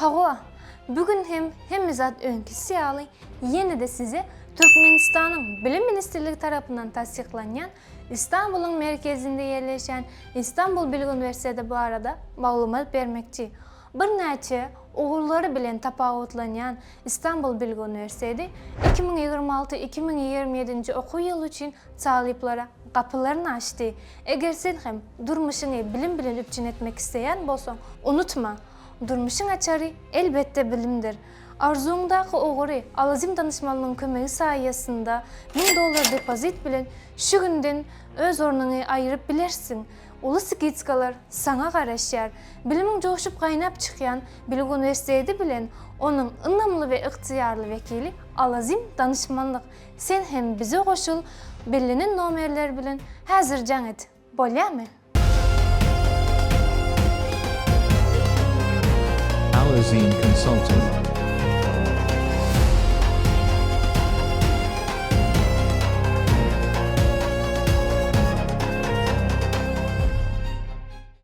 Hawa, bu gün hem hemme zat öňküsi ýaly ýene-de size Türkmenistanyň Bilim ministrligi tarapyndan tassyklanýan Istanbulyň merkezinde ýerleşýän Istanbul Bilgi Uniwersiteti barada maglumat bermekçi. Birnäçe ugurlary bilen tapawutlanýan Istanbul Bilgi Uniwersiteti 2026, 2027-nji okuw ýyly üçin talyplara gapylaryny açdy. Eger sen hem durmuşyňy bilim bilen üpjün etmek isleýän bolsaň, unutma, durmuşyň açary elbetde bilimdir. Arzuwyňdaky ugury Alazim danyşmanlygyň kömegi saýasynda 1000 dollar depozit bilen şu günden öz ornuňy aýyryp bilersiň. Uly skidkalar saňa garaşýar. Bilimiň joşup gaýnap çykýan Bilgi uniwersiteti bilen onuň ynamly we ygtyýarly wekili Alazim danyşmanlyk. Sen hem bize goşul, bellenen nomerler bilen häzir jaň et. Bolýamy? Alazim Consulting.